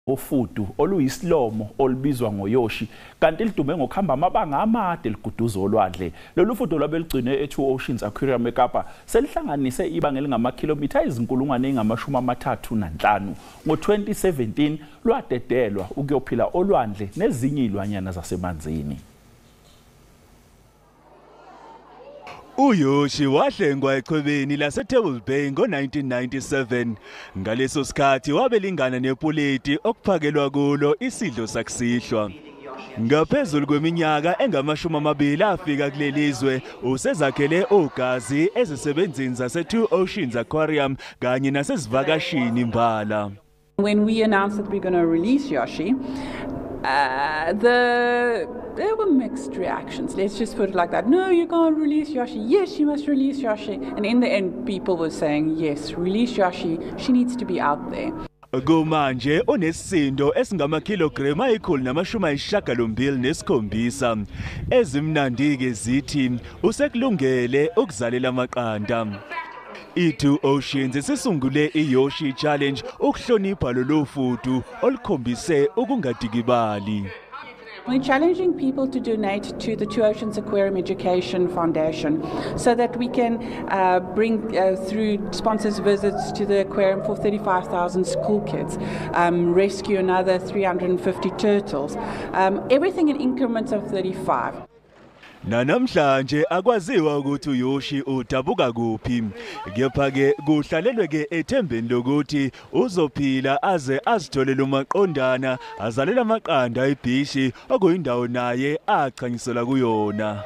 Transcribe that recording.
Ufudu oluyisilomo olubizwa ngoYoshi kanti lidume ngokuhamba amabanga amade liguduza olwandle. Lolu fudu lwabe lugcinwe e-Two Oceans Aquarium eKapa selihlanganise ibanga elingamakhilomitha ayizinkulungwane ezingamashumi amathathu nanhlanu. Ngo-2017 lwadedelwa ukuyophila olwandle nezinye izilwanyana zasemanzini. uYoshi wahlengwa echwebeni laseTable Bay ngo-1997. Ngaleso sikhathi wabelingana nepuleti okuphakelwa kulo isidlo sakusihlwa. Ngaphezulu kweminyaka engama-20 afika kuleli zwe, usezakhele ugazi ezisebenzini zase-Two Oceans Aquarium kanye nasezivakashini imbala. When we announced that we're going to release Yoshi, there were mixed reactions. Let's just put it like that. "No, you can't release Yoshi." "Yes, you must release Yoshi." And in the end, people were saying, "Yes, release Yoshi. She needs to be out there." Kumanje unesisindo esingamakhilogramu ayikhulu namashumi ayisishiyagalombili nesikhombisa. Ezimnandi-ke zithi usekulungele ukuzalela amaqanda. I-Two Oceans isisungule i-Yoshi Challenge ukuhlonipha lolu fudu olukhombise ukungadikibali. We're challenging people to donate to the Two Oceans Aquarium Education Foundation so that we can bring through sponsors visits to the aquarium for 35,000 school kids, rescue another 350 turtles, everything in increments of 35. Nanamhlanje akwaziwa ukuthi uYoshi udabuka kuphi. Kepha ke kuhlalelwe ke ethembeni lokuthi uzophila aze azitholele umaqondana azalela amaqanda ebhishi okuyindawo naye achanyiselwa kuyona.